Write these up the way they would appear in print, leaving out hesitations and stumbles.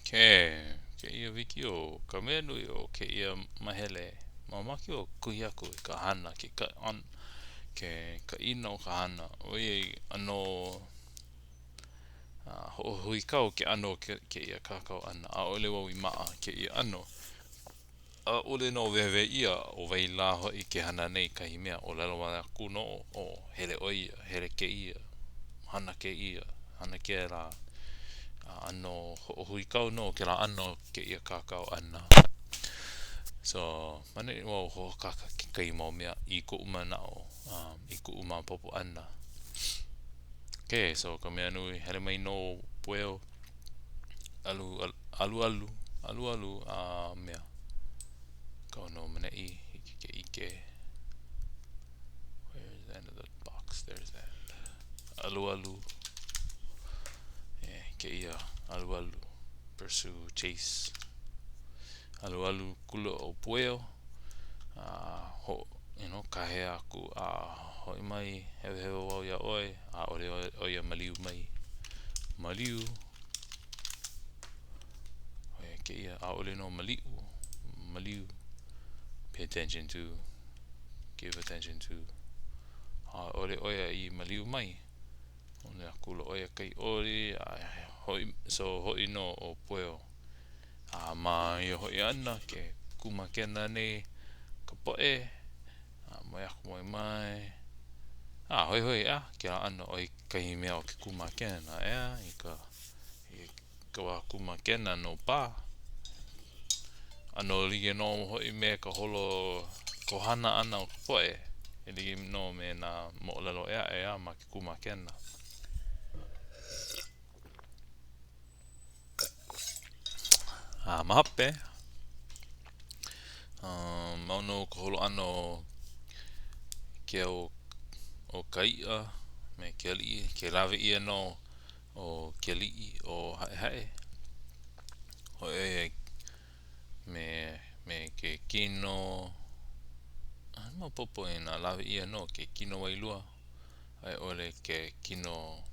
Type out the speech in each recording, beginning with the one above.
Okay, kēia wikiō, ka mea nui o kēia mahele, mamake wau kuhi aku i ka hana, ke ka ke kaʻina o ka hana, ʻoiai ʻano hoʻohuikau ke ʻano o kēia kākau ʻana. ʻAʻole wau i maʻa kēia ʻano. ʻAʻole nō wehewehe ʻia ʻo wai lā hoʻi ke hana nei kahi mea, ʻōlelo wale aku nō, ʻo hele ʻo ia, hele kēia, hana kēia, hana kēlā. A ʻano hoʻohuikau nō kēlā ʻano kēia kākau ʻana. So, maneʻi wau hoʻākāka kekahi mau mea i koʻu manaʻo, i koʻu maopopo ʻana. Okay, so ka mea nui, hele mai nō ʻo Pueo. Alu, alualu, alualu a mea. Kau nō maneʻi, hiki ke ʻike. Where's the end of the box? There's the end. Alualu. E, kēia, alualu. Pursue, chase. Alualu kula ʻo Pueo. A ho, you know, kāhea aku, a hoʻi mai, hewahewa wau iā ʻoe, ʻaʻole ʻo ia maliu mai. Maliu. ʻO kēia, ʻaʻole nō maliʻu, maliu. Pay attention to, give attention to. ʻAʻole ʻo ia i maliu mai. ʻOli akula ʻo ia kahi ʻoli, a hoʻi, so hoʻi nō ʻo Pueo. A ma ia hoʻi ʻana, ke kūmākena nei ka poʻe, a moe aku moe mai. A hoihoi, ʻeā, kēlā ʻano ʻo ia kahi mea o ke kūmākena, ʻeā, i ka, i ka wā kūmākena no pā. ʻAno like nō hoʻi me ka holo kohana ʻana o ka poʻe, e like nō me nā moʻolelo ʻē aʻe, ʻeā, ma ke kūmākena. A ma hope, mau nō ka holo ʻana o ke ao o ka iʻa me ke aliʻi, ke lawe ʻia nō ʻo ke aliʻi ʻo Haʻehaʻe, ʻoiai me me ke kino, ʻaʻole maopopo inā lawe ʻia nō ke kino wailua. A i ʻole ke kino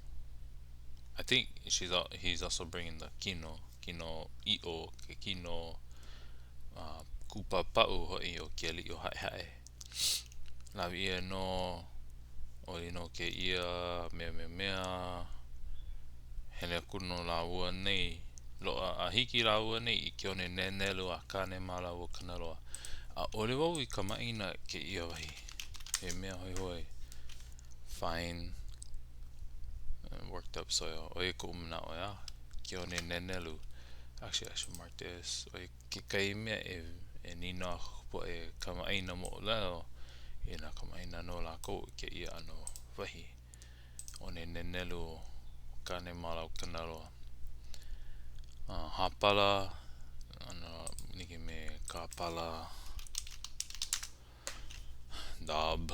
I think she's he's also bringing the kino, kino ʻiʻo, ke kino uh, kupapaʻu hoʻi o ke aliʻi o Haʻehaʻe. Lawe ʻia nō, ʻoli nō kēia mea mea mea, hele aku nō lāua nei, loaʻa a hiki lāua nei i ke one nēnēlu a Kāne mā lāua ʻo Kanaloa. ʻAʻole wau i kamaʻāina kēia wahi. He mea hoihoi. Fine worked up soil. ʻO ia koʻu manaʻo, ʻeā? Ke one nēnēlu. Actually, I should mark this. ʻO ia kekahi mea e, e nīnau aku ka poʻe kamaʻāina moʻolelo inā kamaʻāina nō lākou i kēia ʻano wahi. One nēnēlu o Kāne mā lāua ʻo Kanaloa. Uh, hāpala, ʻano like me kāpala. Daub,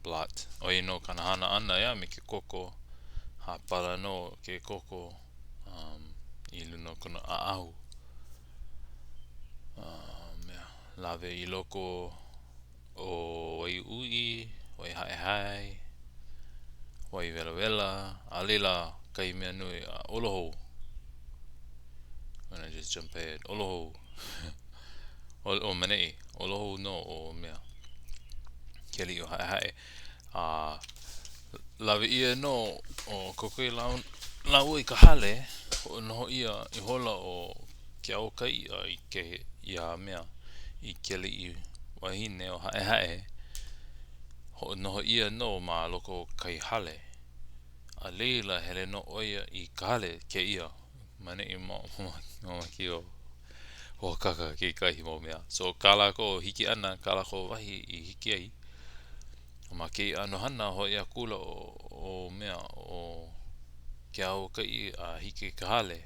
blot. ʻO ia nō kāna hana ʻana, ʻeā, me ke koko. Hāpala nō ke koko um, i luna o kona ʻaʻahu. Uh, mea, lawe i loko o wai uʻi, wai haehae, wai welawela, a laila kahi mea nui, a olo hou. I'm gonna just jump ahead. Olo hou. ʻO maneʻi, olo hou nō ʻo mea, ke aliʻi o Haʻehaʻe. A lawe ʻia nō ʻo koke lāua i ka hale, hoʻonoho ʻia ihola ʻo Keaukaiʻa i ke iā mea, i ke aliʻi wahine o Haʻehaʻe. Hoʻonoho ʻia nō ma loko o kahi hale. A laila, hele nō ʻo ia i ka hale kēia, maneʻi mamake ʻo Hoʻākāka kekahi mau mea. So, kā lākou hiki ʻana, kā lākou wahi i hiki ai, ma kēia ʻano hana, hoʻi akula ʻo mea, ʻo Keaukaiʻi a hiki i ka hale.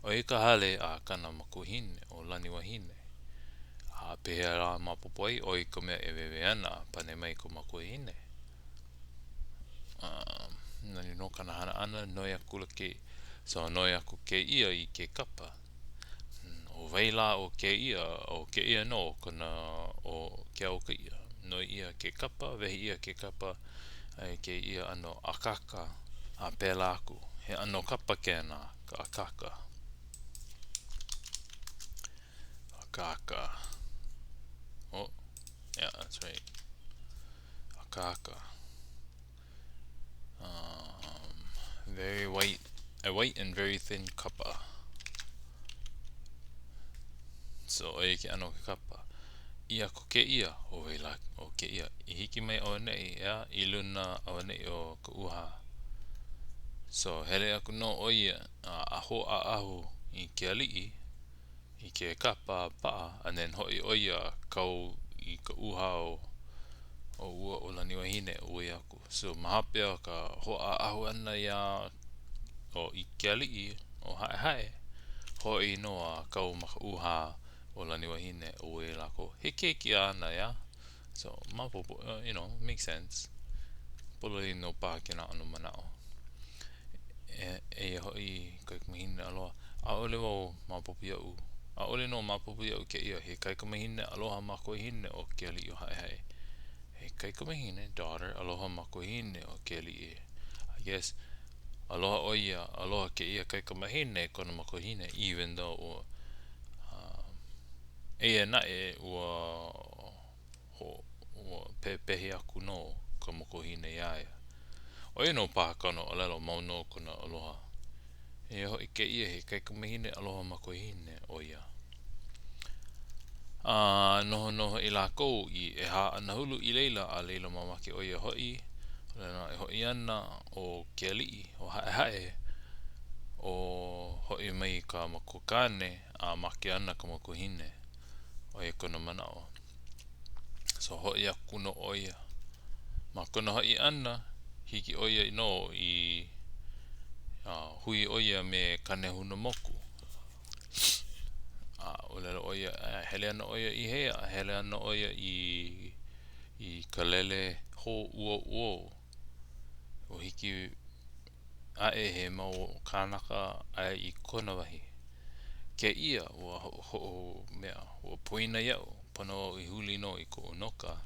ʻO ia ka hale a kāna makuahine, ʻo Laniwahine. A pehea lā maopopo ai, ʻo ia ka mea e wehewehe ana, pane mai ka makuahine. Um, nani nō kāna hana ʻana, noi akula ke, so noi aku kēia i ke kapa. ʻO wai lā ʻo kēia, ʻo kēia nō kona, ʻo Keaukaiʻa. Noi ʻia ke kapa, wehe ʻia ke kapa a i kēia ʻano akāka a pēlā aku. He ʻano kapa kēnā, ka akāka. Akāka. Oh, yeah, that's right. Akāka. Um, very white, a white and very thin kapa. So, ʻo ia ke ʻano o ke kapa. ʻĪ aku kēia, ʻo wai lā ʻo kēia, i hiki mai auaneʻi, ʻeā, i luna auaneʻi o ka ʻūhā. So, hele aku nō ʻo ia a hōʻaʻahu i ke aliʻi i ke kapa a paʻa, and then hoʻi ʻo ia a kau i ka ʻūhā o o ua ʻo Laniwahine, uē aku. So, ma hope o ka hōʻaʻahu ʻana iā o i ke aliʻi ʻo Haʻehaʻe, hoʻi nō a kau ma ka ʻūhā o Laniwahine, uē lākou. He keiki āna, ʻeā? So, maopopo, you know, make sense. Pololei nō paha kēnā ʻano manaʻo. E, eia hoʻi kaikamahine aloha. ʻAʻole wau maopopo iaʻu. ʻAʻole nō maopopo iaʻu kēia he kaikamahine aloha makuahine o ke aliʻi o Haʻehaʻe. He kaikamahine, daughter, aloha makuahine o ke aliʻi. I guess, aloha ʻo ia, aloha kēia kaikamahine i kona makuahine, even though ua, um, eia naʻe, ua, ho, ua pepehi aku nō ka makuahine iā ia. ʻO ia nō paha kāna ʻōlelo, mau nō kona aloha. Eia hoʻi kēia he kaikamahine aloha makuahine ʻo ia. A noho nō hoʻi lākou i ʻehā anahulu i laila, a laila mamake ʻo ia hoʻi, e hoʻi ana ʻo ke aliʻi, ʻo Haʻehaʻe, o hoʻi mai ka makuakāne a make ana ka makuahine. ʻO ia kona manaʻo. So hoʻi aku nō ʻo ia. Ma kona hoʻi ʻana, hiki ʻo ia nō i hui ʻo ia me Kanehunamoku. A ʻōlelo ʻo ia, e hele ana ʻo ia i hea? Hele ana ʻo ia i i ka lele hōʻuoʻuo. Ua hiki aʻe he mau kānaka aia i kona wahi. Kēia ua hoʻohoʻo mea, ua poina iaʻu, pono au i huli nō i koʻu noka,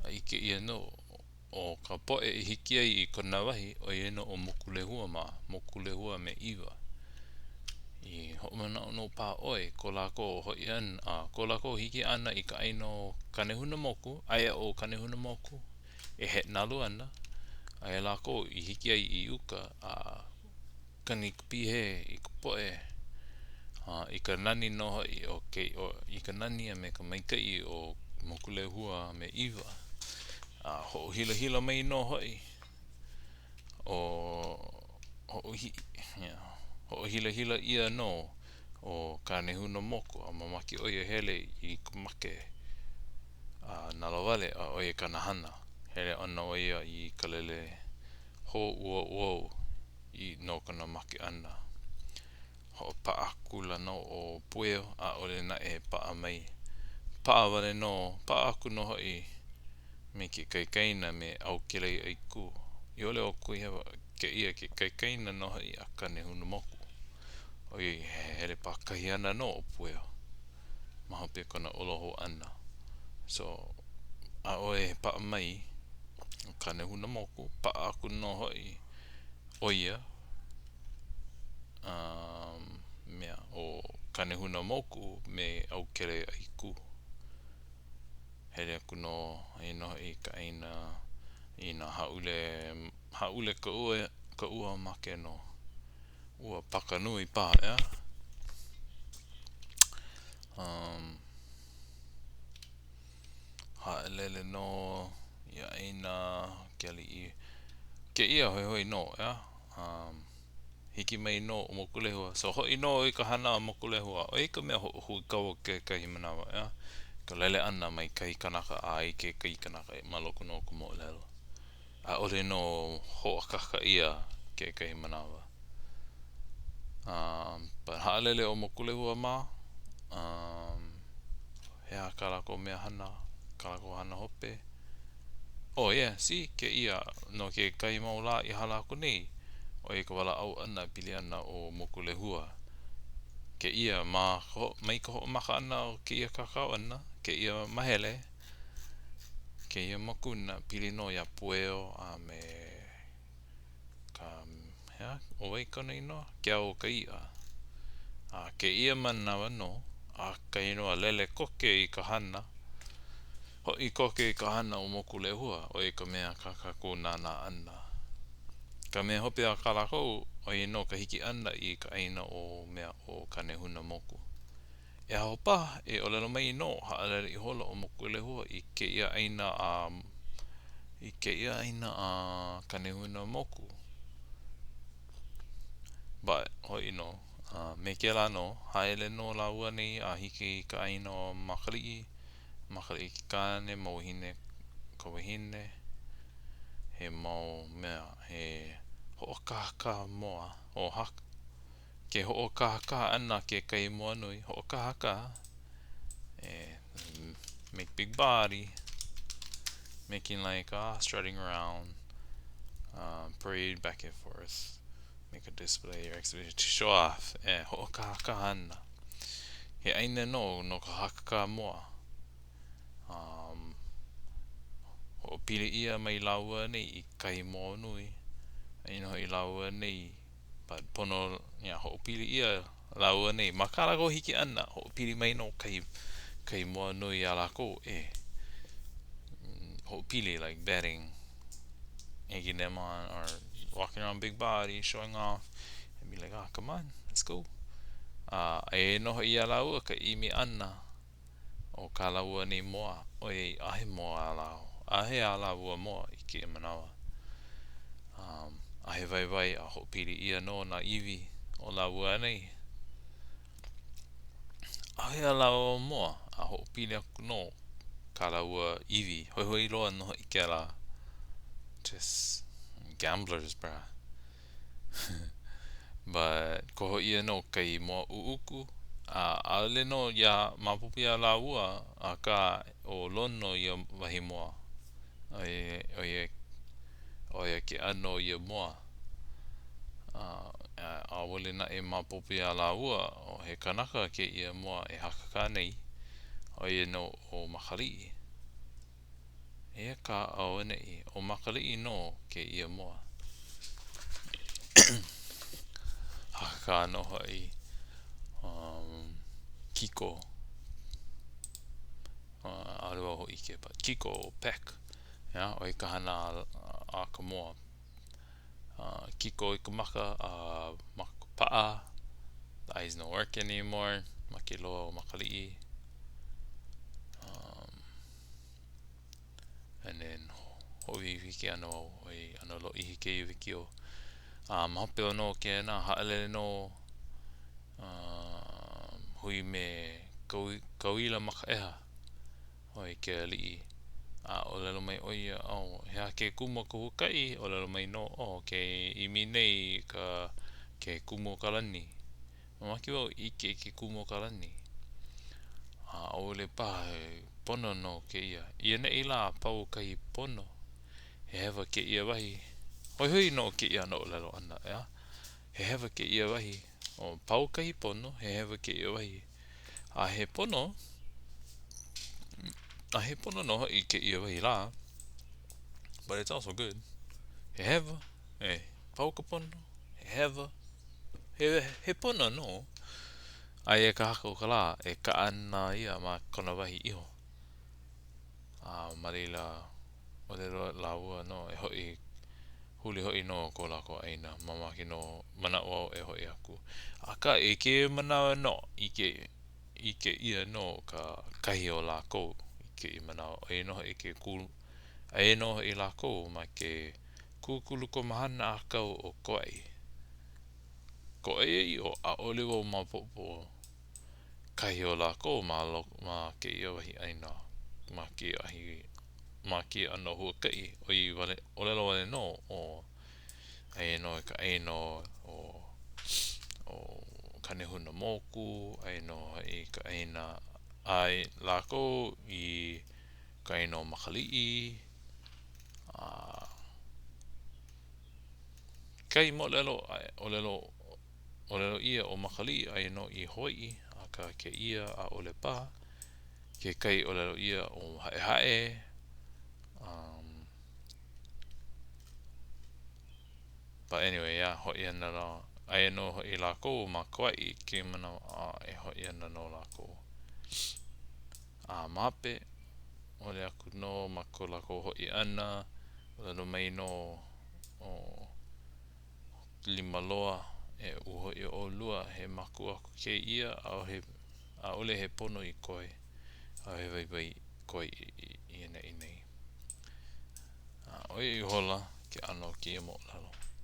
a ʻike ʻia nō, ʻo ka poʻe i hiki ai i kona wahi, ʻo ia nō ʻo Mokulehua mā, Mokulehua me ʻIwa. I hoʻomanaʻo nō paha ʻoe ko lākou hoʻi ʻana, a ko lākou hiki ʻana i ka ʻāina o Kanehunamoku, aia ʻo Kanehunamoku e heʻenalu ana, aia lākou i hiki ai i uka a kani ka pihē i ka poʻe a i ka nani nō hoʻi o ke i ka nani a me ka maikaʻi o Mokulehua a me ʻIwa. A hoʻohilahila mai nō hoʻi ʻo hoʻohi hoʻohilahila ʻia nō ʻo Kanehunamoku a mamake ʻo ia hele i ka make a nalowale a ʻo ia kāna hana. Hele ana ʻo ia i ka lele hōʻuoʻuo i no kona make ʻana. Hoʻopaʻa akula nō ʻo Pueo, ʻaʻole naʻe e paʻa mai. Paʻa wale nō, paʻa aku nō hoʻi me ke kaikaina me ʻAukeleaiʻaikū. I ʻole ʻo Kuihewa, kēia ke kaikaina nō hoʻi a Kanehunamoku. ʻOiai he hele pākahi ana nō ʻo Pueo ma hope o kona ola hou ʻana. So, ʻaʻole e paʻa mai ʻo Kanehunamoku, paʻa aku nō hoʻi ʻo ia um, mea ʻo Kanehunamoku me ʻAukeleaiʻaikū. Hele aku nō aia nō hoʻi i ka ʻāina i nā hāʻule, hāʻule ka ua, ka ua make nō. Ua paka nui paha, ʻeā? Um, haʻalele nō ia ʻāina ke aliʻi. Kēia hoihoi nō, ʻeā? Um, hiki mai nō ʻo Mokulehua. So, hoʻi nō i ka hana a Mokulehua. ʻO ia ka mea hoʻohuikaua kekahi manawa, ʻeā? Ka lele ʻana mai kahi kanaka a i kekahi kanaka ma loko nō o ka moʻolelo. ʻAʻole nō hoʻākāka ʻia kekahi manawa. Um, but haʻalele ʻo Mokulehua mā, um, he aha kā lākou mea hana, kā lākou hana hope? Oh yeah, see, kēia no kekahi mau lā i hala aku nei, ʻo ia ka walaʻau ʻana e pili ana ʻo Mokulehua. Kēia ma ka ho, mai ka hoʻomaka ʻana o kēia kākau ʻana, kēia mahele, Kēia mokuna pili nō iā Pueo a me ka, he aha, ʻo wai kona inoa? Ke ao o ka iʻa. A kēia manawa nō, ʻAkahi nō a lele koke i ka hana. Hoʻi koke i ka hana o Mokulehua, ʻo ia ka mea kā kākou nānā ʻana. Ka mea hope a kā lākou, ʻo ia nō ka hiki ʻana i ka ʻāina o mea ʻo Kanehunamoku. E aho paha, e ʻōlelo mai nō, haʻalele ihola ʻo Mokulehua i kēia ʻāina a i kēia ʻāina a Kanehunamoku. But, hoʻi nō, a me kēlā nō, haele nō lāua nei a hiki i ka ʻāina o Makaliʻi, Makaliʻi ke kāne, Makuahine ka wahine, he mau mea, he hoʻokahakaha moa, o hak, Ke hoʻokahakaha ʻana kekahi moa nui, hoʻokahakaha, e make big body, making like, ah, strutting around, uh, parade back and forth, make a display or exhibition to show off, e hoʻokahakaha ana. He ʻāina nō no ka hakakā moa. Um, hoʻopili ʻia mai lāua nei i kahi moa nui. Aia nō hoʻi lāua nei But pono, yeah, hoʻopili ʻia lāua nei. Ma kā lākou hiki ʻana, hoʻopili mai nō kahi, kahi moa nui iā lākou e hoʻopili, like betting, egging them on, or walking around big body, showing off, and be like, ah, come on, let's go. A aia nō hoʻi iā lāua ka ʻimi ʻana o kā lāua nei moa, ʻoiai ʻaʻohe moa a lāua, ʻaʻohe a lāua moa i kēia manawa. Um, ʻaʻohe waiwai a hoʻopili ʻia nō nā iwi o lāua nei. ʻAʻohe a lāua moa a hoʻopili aku nō kā lāua iwi. Hoihoi loa nō hoʻi kēlā. Just gamblers, bruh. But koho ʻia nō kahi moa ʻuʻuku, a ʻaʻole nō ia maopopo iā lāua, akā ʻo Lono ia wahi moa. ʻO ia, ʻo ia, ʻo ia ke ʻano o ia moa. A ʻaʻole naʻe maopopo iā lāua, he kanaka kēia moa e hakakā nei, ʻo ia nō ʻo Makaliʻi. Eia kā auaneʻi, ʻo Makaliʻi nō kēia moa. Hakakā nō hoʻi, um, kiko. Uh, ʻaʻole wau hōʻike, but kiko, peck. Yeah, ʻo ia ka hana a, a ka moa. Uh, kiko i ka maka, a uh, maka paʻa. The eyes no work anymore. Make loa ʻo Makaliʻi. Um, And then, hoʻowikiwiki ana wau, ʻoiai ʻano lōʻihi kēia wikiō. A ma hope nō o kēnā, haʻalele nō um, hui me Kauila Makaʻeha, ʻo ia ke aliʻi. A ʻōlelo mai ʻo ia, oh, he aha ke kumu o ka huakaʻi? ʻŌlelo mai nō, oh, ke ʻimi nei i ka, ke kumu o ka lani. Mamake wau e ʻike i ke kumu o ka lani. A ʻaʻole paha he pono nō kēia. I ʻaneʻi lā pau kahi pono. He hewa kēia wahi. Hoihoi nō kēia ʻano ʻōlelo ʻana, ʻeā? He hewa kēia wahi. O, pau kahi pono, he hewa kēia wahi. A he pono, a he pono nō hoʻi kēia wahi lā. But it's also good. He hewa, e, pau ka pono, he hewa. He, he pono nō. Aia ka haka o ka lā, e kaʻa ana ia ma kona wahi iho. A ma laila, ʻōlelo lāua nō e hoʻi, huli hoʻi nō ko lākou ʻāina. Mamake nō, manaʻo au e hoʻi aku. Akā, i kēia manawa nō, ʻike, ʻike ʻia nō ka kahi o lākou i kēia manawa. ʻO ia nō hoʻi ke kū, aia nō hoʻi lākou ma ke kūkulu komohana ʻākau o Kauaʻi. Ka ʻoiaʻiʻo, ʻaʻole wau maopopo kahi o lākou ma ma kēia wahi ʻāina, ma kēia ahi, ma kēia ʻano huakaʻi, ʻoiai wale, ʻōlelo wale nō ʻo aia nō i ka ʻāina o o Kanehunamoku, aia nō hoʻi i ka ʻāina a lākou i ka ʻāina o Makaliʻi, a Kahi moʻolelo, ʻōlelo, ʻōlelo ʻia ʻo Makaliʻi aia nō i Hawaiʻi, akā kēia ʻaʻole paha. Kekahi ʻōlelo ʻia ʻo Haʻehaʻe, um, but anyway, yeah, hoʻi ana nō, aia nō hoʻi lākou ma Kauaʻi i kēia manawa, a e hoʻi ana nō lākou. A ma hope, ʻole aku nō ma ko lākou hoʻi ʻana, ʻōlelo mai nō ʻo Limaloa, E uhoʻi ʻolua, he makua aku kēia, ʻaʻohe, ʻaʻole he pono i koe, ʻaʻohe waiwai i koe i ʻaneʻi nei. A ʻo ia ihola ke ʻano o kēia moʻolelo.